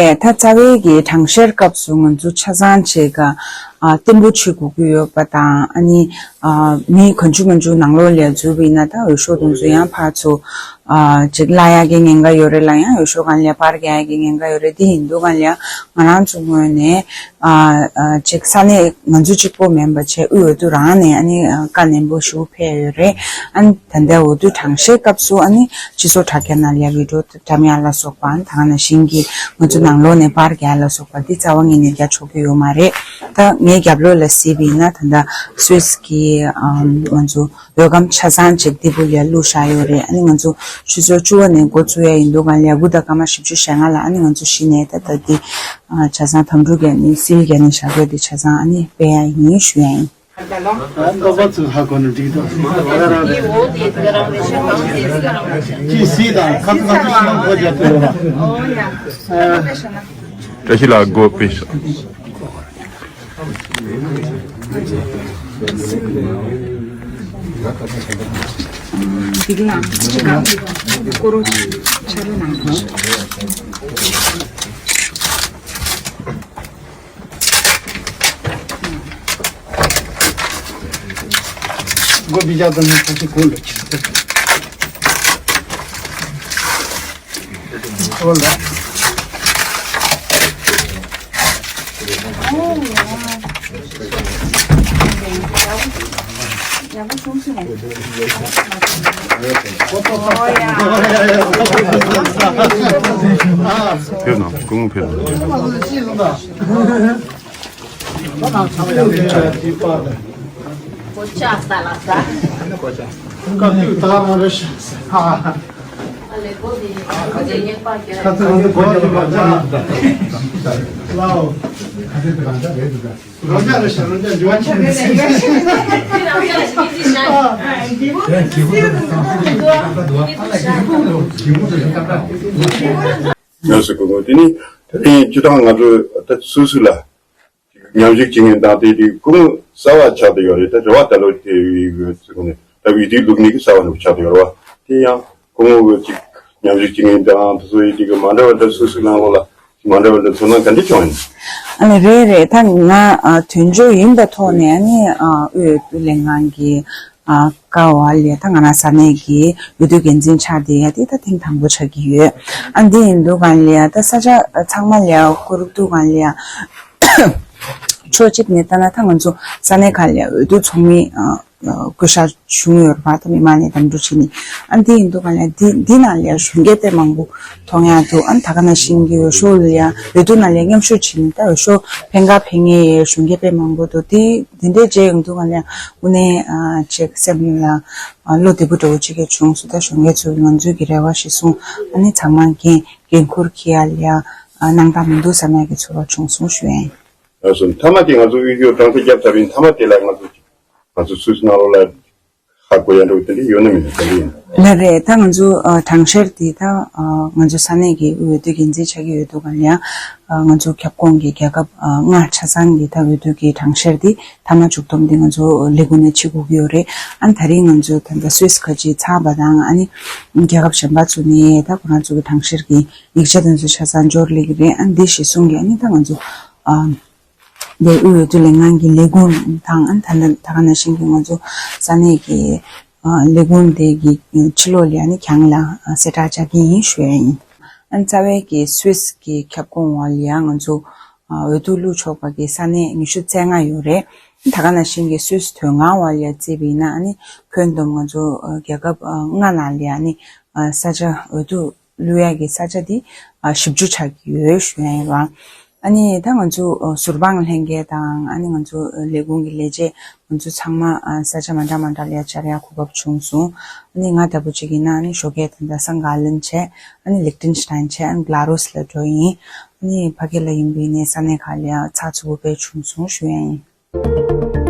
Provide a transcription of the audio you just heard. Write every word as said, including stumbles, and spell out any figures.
ཨེ། ད་རྩ་བའི་གི་གྲངས་བཤེར་སྐབས་སུ་ང་ཚོ་ཆ་ཚང་ཅིག་ག་ཨ་བརྟན་པོ་བྱེད་དགོས་ཀྱི་ཡོད་པ་དང་། ཨ་ནི་ཨ་མི་གང་བྱུང་མང་བྱུང་ནང་ལོགས་ལ་འཛུལ་བ་ཡིན་ན་ད་འོས་ཤོག་དེ་ཚོ་ཡང་ཕར་ཚུར་ཨ་ཅིག་བརླག་ཡག་གི་ཉེན་ཁ་ཡོད་རེད་ལ། ཡང་འོས་ཤོག་སྒང་ལ་པར་རྒྱག་ཡག་གི་ཉེན་ཁ་ཡོད་རེད། དེ་ཡིན་དུས་སྒང་ལ་ང་རང་ཚོ་ངོས་ནས་ཨ་ཨ་ཅིག་ས་གནས་ང་ཚོ་གཅིག་པོ་མིན་པ་བྱས་དབུས་འོས་བསྡུ་རང་ནས་ཨ་ནི་ཨ་བཀའ་ནན་པོ་ཞུ་ཕེབས་ཡོད་རེད། ཨ་ནི་ད་ལྟའི་འོས་བསྡུ་གྲངས་བཤེར་སྐབས་སུ་ཨ་ནི་སྤྱི་ཚོགས་དྲ་རྒྱ་ནང་ལ་ཡ་བི་ཌི་ཡོ་བཀྲམ་ཡག་ལ་སོགས་པ། ཨ་ནི་ད་ག་ནང་བཞིན་གྱི་ང་ཚོ་ནང་ལོགས་ནས་པར་རྒྱག་ལ་སོགས་པ་འདི་རྩ་བ་ཉིད་ནས་རྒྱག་ཆོག་གི་ཡོད་མ་རེད། ད་ངའི་རྒྱབ་ལོགས་ལ་གཟིགས་པ་ཡིན་ན་ད་ལྟ་སུད་སི་གི་ཨམ་ང་ཚོ་འོས་སྒམ་ཆ་ཚང་ཅིག་འདི་བུ་ལ་བླུགས་བཞག་ཡོད་རེད། ཨ་ནི་ང་ཚོ་ཆུ་ཚོད་བཅུ་པ་ནས་འགོ་བཙུགས་ཡ་ཡིན་དུས་སྒང་ལ་དགུ་དང་སྐར་མ་བཞི་བཅུ་ཞེ་ལྔ་ལ་ཨ་ནི་ང་ཚོ་གཞི་ནས་ད་ལྟ་འདི་ཨ་ཆ་ཚང་དམ་ཕྲུག་གི་ཨ་ནི་སིལ་གྱི་ཨ་ནི་བཞག་དགོས་འདི་ཆ་ཚང་ཨ་ནི་སྤེལ་ཡ་ཡིན་ཞུ་ཡ་ཡིན། ཨ་འདོགས་པ་ཚུར་ཧ་གོ་ནས་འགྲིག་འདུག་ཅི་སྲིད་དང་ཁ་ཚ་ཁ་ཚ་ཤི་ན་གོ་རྒྱ་དེ་རེད་བ། བཀྲ་ཤིས་ལགས་སྒོ་ཕྱེ་ཤོག་འདི་ག་ལ་ཅི་ག་ཀོ་རོ་ཆ་རོ་ནང་དུ། སྒོ་བི་ཇ་དང་ནི་ཁ་ཤས་གོ་འགྲོ་ཆེ། ཨོ་ལ། ཡག་པོ་བྱུང་སོང་། ཕེབས་ན་སྐུ་ངོ་ཕེབས་ན། ཡོངས་སུ་སྐུ་ངོ་དེ་ནི་ད་རིང་སྤྱི་བཏང་ང་ཚོ་ད་སུ་སུ་ལ། ཉམས་ཞིབ་བྱེད་མཁན་དང་དེ་དེ་སྐུ་ངོ་གསར་བ་ཆགས་བསྡད་ཡོད་རེད། ད་རེ་བ་ད་ལོ་དེ་ཡི་ཚུལ་ནས་ད་བི་དེའི་ལུགས་ནི་གསར་བ་ནས་ཆགས་བསྡད་ཡོད་རེད་བ། དེ་ཡང་སྐུ་ངོ་གི་ཅིག་ཉམས་ཞིབ་བྱེད་མཁན་དང་དེ་ཚོ་ཡི་ཅིག་མ་འདྲ་བ་འདྲ་སུ་སུ་ནང་ལོགས་ལ་ཅིག་མ་འདྲ་བ་འདྲ་ཚོར་སྣང་ག་འདྲ་བྱུང་ཡིན། ཨ་ནི་རེད་རེད། ད་ང་ཨ་དོན་གཅོད་ཡིན་པའི་ཐོག་ནས་ཨ་ནི་ཨ་དབུས་འོས་བསྡུ་ལྷན་ཁང་གི་ཨ་ཀ་བ་ལས་ད་ང་རང་ས་གནས་ཀྱི་འོས་བསྡུ་འགན་འཛིན་ཆགས་བསྡད་ཡ་དེ་ད་ཐེངས་དང་པོ་ཆགས་ཀྱི་ཡོད། ཨ་འདི་ཡིན་དུས་སྒང་ལ་ཡ་ད་ས་ཆ་ཚང་མ་ལ་ཡ་ཀོ་རུ་དུས་སྒང་ལ་ཡ་ཕྱོགས་གཅིག་ནས་ལྟ་ན་ད་ང་ཚོ་ས་གནས་ཁག་ལ་ཡ་འོས་བསྡུ་ཚོགས་མི་ཨ་བསྐོ་བཞག་བྱུང་ཡོད་རེད་པ། ད་མི་མང་ནས་འདེམས་སྒྲུག་བྱས་ནས། ཨ་འདི་ཡིན་དུས་སྒང་ལ་ཡ་འདི་འདི་ནང་ལ་ཡ་གཞོན་སྐྱེས་དཔེ་མང་པོ་མཐོང་ཡ་འདུག་ཨ་ད་ག་ནང་བཞིན་གྱི་འོས་ཤོག་ལ་ཡ་འོས་བསྡུ་ནང་ལ་ཡ་མཉམ་ཞུགས་བྱས་ནས་ད་འོས་ཤོག་འཕེན་ག་འཕེན་མཁན་གཞོན་སྐྱེས་དཔེ་མང་པོ་འདུག་དེ་འདི་འདྲའི་མཇལ་ཡོང་དུས་སྒང་ལ་ཡ་དངོས་གནས་ཨ་ཅིག་སེམས་ལ་ཨ་བློ་བདེ་པོ་འདྲ་བོ་ཅིག་ག་བྱུང་སོང་། ད་གཞོན་སྐྱེས་ཚོས་ང་ཚོའི་གི་རེ་བ་གཞིར་བཟུང་ཨ་ནི་ཚང་མ་འགན་འགན་འཁུར་འཁྱེར་ཡ་ལ་ཡ་ཨ་སྣང་དག་མི་འདུག་བསམ་ཡ་གི་ཚོར་བ་བྱུང་སོང་ཞུ་ཡ་ཡིན། ལགས་སོ། མཐའ་མ་དེ་ང་ཚོ་དབུས་ཁུལ་གྲངས་ཚད་བརྒྱབ་ཚར་བའི་མཐའ་མ་དེ་ལ་ང་ཚོ་ང་ཚོ་སུད་སི་ནང་ལོགས་ལ་ཧ་གོ་ཡ་འདྲ་བོ་དེ་འདྲ་ཡོད་ན་མེད་ན་དེ་འདྲ་ཡིན། ལགས་རེད། ད་ང་ཚོ་ཨ་གྲངས་བཤེར་དེ་ད་ཨ་ང་ཚོ་ས་གནས་ཀྱི་དབུས་འོས་བསྡུ་འགན་འཛིན་ཆགས་ཀྱི་ཡོད་དུས་སྒང་ལ་ཡ་ཨ་ང་ཚོ་ཁྱབ་ཁོངས་ཀྱི་རྒྱལ་ཁབ་ཨ་ལྔ་ཆ་ཚང་གི་ད་འོས་བསྡུ་གི་གྲངས་བཤེར་དེ་མཐའ་མ་མཇུག་བསྡོམས་དེ་ང་ཚོ་ལས་ཁུངས་ནས་བྱེད་དགོས་ཀྱི་ཡོད་རེད། ཨ་ནི་ད་རིང་ང་ཚོ་ད་ལྟ་སུད་སི་ཁ་ཆེ་ཚར་བ་དང་ཨ་ནི་རྒྱལ་ཁབ་གཞན་པ་ཚོ་ནས་ད་ཁོ་རང་ཚོ་གི་གྲངས་བཤེར་གྱི་ཡིག་ཆ་དེ་ཚོ་ཆ་ཚང་འབྱོར་སླེབས་ཀྱི་རེད། ཨ་ནི་འདི་གཞིར་བཟུང་གི་ཨ་ནི་ད་ང་ཚོ་ཨ། དེ་དབུས་འོས་བསྡུ་ལྷན་ཁང་གི་ལས་ཁུངས་དང་ཨ་ནི་ད་ལྟ་ད་ག་ནང་བཞིན་གྱི་ང་ཚོ་ས་གནས་ཀྱི་ཨ་ལས་ཁུངས་དེ་གི་ཕྱི་ལོགས་ལ་ཨ་ནི་གྱང་ལ་ཨ་གསལ་བསྒྲགས་རྒྱག་གི་ཡིན་ཞུ་ཡ་ཡིན། ཨ་ནི་རྩ་བའི་གི་སུད་སི་གི་ཁྱབ་ཁོངས་འོག་ལ་ཡ་ང་ཚོ་ཨ་འོས་བསྡུ་བླུག་ཆོག་པ་གི་ས་གནས་ཉི་ཤུ་རྩ་ལྔ་ཡོད་རེད། ད་ག་ནང་བཞིན་གྱི་སུད་སི་མཐོ་སྒང་འོག་ལ་ཡ་བརྩིས་པ་ཡིན་ན་ཨ་ནི་ཁྱོན་བསྡོམས་ང་ཚོ་ཨ་རྒྱལ་ཁབ་ཨ་ལྔ་ནང་ལ་ཡ་ཨ་ནི་ཨ་ས་ཆ་འོས་བསྡུ་བླུག་ཡག་གི་ས་ཆ་འདི་ཨ་བཞི་བཅུ་ཆགས་ཀྱི་ཡོད་ཞུ་ཡ་ཡིན་པ། ཨ་ནི་ད་ང་ཚོ་ཨ་ཟུར་དཔང་ལྷན་རྒྱས་དང་ཨ་ནི་ང་ཚོ་ཨ་ལས་ཁུངས་ཀྱི་ལས་བྱེད་ང་ཚོ་ཚང་མ་ཨ་ས་ཆ་མ་འདྲ་མ་འདྲ་ལ་ཡ་བཅར་ཡག་གོ་སྐབས་བྱུང་སོང་། ཨ་ནི་ང་ལྟ་བུ་ཅིག་ཡིན་ན་ཨ་ནི་ཞོགས་ཀས་ད་ལྟ་སང་ག་ལན་བྱས་ཨ་ནི་ལིག་ཏེན་ཤི་ཏན་བྱས་ཨ་ནི་བྷི་ལ་རུ་སི་ལ་འགྲོ་ཡིན། ཨ་ནི་ཕ་གི་ལ་ཡིན་པའི་ནས་ས་གནས་ཁག་ལ་ཡ་ཚགས་ཚུད་པོ་དཔེ་བྱུང་སོང་ཞུ་ཡ་ཡིན།